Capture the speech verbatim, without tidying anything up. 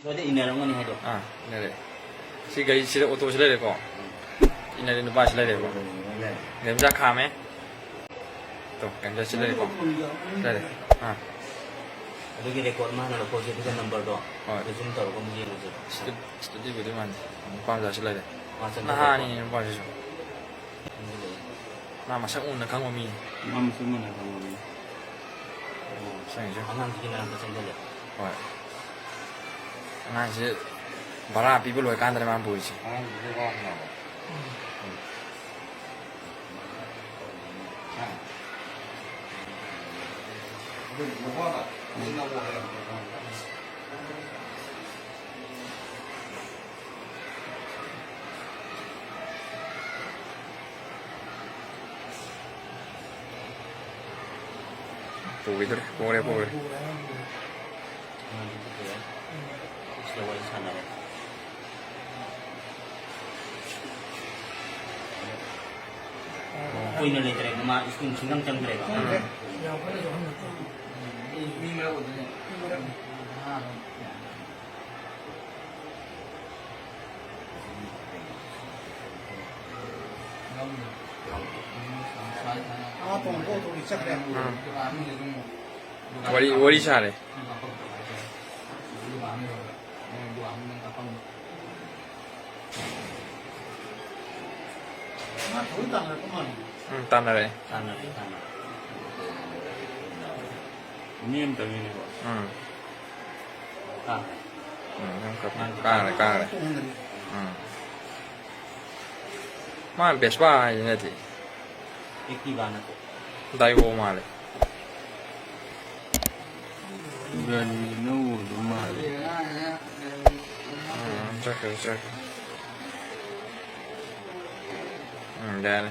ꯁꯣꯏꯗ ꯏꯟꯅꯔꯝꯒꯅꯤ ꯍꯥꯏꯗꯣ꯫ ꯑꯥ, ꯏꯟꯅꯔꯦ꯫ ꯁꯤ ꯒꯥꯔꯤꯁꯤꯗ, ꯑꯣꯇꯣꯁꯤ ꯂꯩꯔꯦꯀꯣ꯫ ꯏꯟꯅꯔꯦ, ꯅꯨꯄꯥꯁꯤ ꯂꯩꯔꯦꯀꯣ꯫ ꯂꯩꯔꯦ꯫ ꯒꯥꯔꯤ ꯃꯆꯥ ꯈꯥꯝꯃꯦ꯫ ꯇꯣ, ꯒꯥꯔꯤ ꯃꯆꯥꯁꯤ ꯂꯩꯔꯦꯀꯣ꯫ ꯂꯩꯔꯦ꯫ ꯑꯥ꯫ ꯑꯗꯨꯒꯤ ꯔꯦꯀꯣꯔꯗ ꯃꯥꯅ ꯂꯧꯊꯣꯛꯑꯁꯦ, ꯑꯗꯨꯒ ꯅꯝꯕꯔꯗꯣ ꯍꯣꯏ꯫ ꯔꯤꯖꯨꯝ ꯇꯧꯔꯒ ꯑꯃꯨꯛ ꯌꯦꯡꯉꯁꯦ꯫ ꯁ꯭ꯇꯨ-, ꯁ꯭ꯇꯨꯗꯤꯑꯣꯗꯤ ꯃꯥꯟꯗꯦ꯫ ꯅꯨꯄꯥ ꯃꯆꯥꯁꯤ ꯂꯩꯔꯦ꯫ ꯃꯥ ꯆꯪꯖꯔꯦꯀꯣ꯫ ꯅꯍꯥꯅꯤꯅꯦ ꯅꯨꯄꯥꯁꯤꯁꯨ꯫ ꯆꯪꯖꯔꯦ꯫ ꯃꯥ ꯃꯁꯛ ꯃꯨꯟꯅ ꯈꯪꯕ ꯃꯤꯅꯤ꯫ ꯃꯥ ꯃꯁꯛ ꯃꯨꯟꯅ ꯈꯪꯕ ꯃꯤꯅꯤ꯫ ꯁꯦꯡꯁꯦ꯫ ꯑꯉꯥꯡꯁꯤꯒꯤ ꯃꯅꯥꯛꯇ ꯆꯪꯁꯤꯜꯂꯦ꯫ ꯍꯣꯏ꯫ ꯑꯉꯥꯡꯁꯦ ꯚꯔꯥ ꯄꯤꯕ ꯂꯣꯏꯀꯥꯟꯗꯅꯦ ꯃꯥꯅ ꯄꯨꯔꯤꯁꯦ꯫ ꯑꯉꯥꯡꯁꯤꯗꯤ ꯋꯥ ꯉꯥꯡꯕ꯫ ꯄꯨꯈꯤꯗ꯭ꯔꯦ, ꯄꯨꯈ꯭ꯔꯦ, ꯄꯨꯈ꯭ꯔꯦ꯫ ꯁꯤꯗ ꯋꯥꯔꯤ ꯁꯥꯟꯅꯔꯦ꯫ ꯀꯨꯏꯅ ꯂꯩꯇ꯭ꯔꯦ, ꯃꯥ ꯁ꯭ꯀꯨꯜ ꯁꯨꯡꯆꯪ ꯆꯪꯗ꯭ꯔꯦꯕ꯫ ꯎꯝ꯫ ꯃꯤ ꯃꯔꯛ ꯑꯣꯏꯗꯣꯏꯅꯦ꯫ ꯎꯝ꯫ ꯋꯥꯔꯤ, ꯋꯥꯔꯤ ꯁꯥꯔꯦ꯫ ꯎꯝ, ꯇꯥꯟꯅꯔꯛꯑꯦ꯫ ꯇꯥꯟꯅꯔꯦ, ꯇꯥꯟꯅꯔꯦ꯫ ꯃꯤ ꯑꯃꯇꯪꯒꯤꯅꯦꯕ꯫ ꯎꯝ꯫ ꯀꯥꯈ꯭ꯔꯦ꯫ ꯎꯝ, ꯌꯥꯝ ꯀꯞꯄꯦ꯫ ꯃꯥꯅ ꯀꯥꯈ꯭ꯔꯦ, ꯀꯥꯈ꯭ꯔꯦ꯫ ꯎꯝ꯫ ꯃꯥ ꯚꯦꯁꯄꯥ ꯍꯥꯏꯗꯤ ꯅꯠꯇꯦ꯫ ꯑꯦꯛꯇꯤꯚꯥ ꯅꯠꯇꯦ꯫ ꯗꯥꯏꯋꯣ ꯃꯥꯜꯂꯦ꯫ ꯒꯥꯔꯤ ꯑꯅꯧꯕꯗꯣ ꯃꯥꯜꯂꯦ꯫ ꯎꯝ, ꯆꯠꯈ꯭ꯔꯦ, ꯆꯠꯈ꯭ꯔꯦ꯫ ꯎꯝ, ꯌꯥꯔꯦ꯫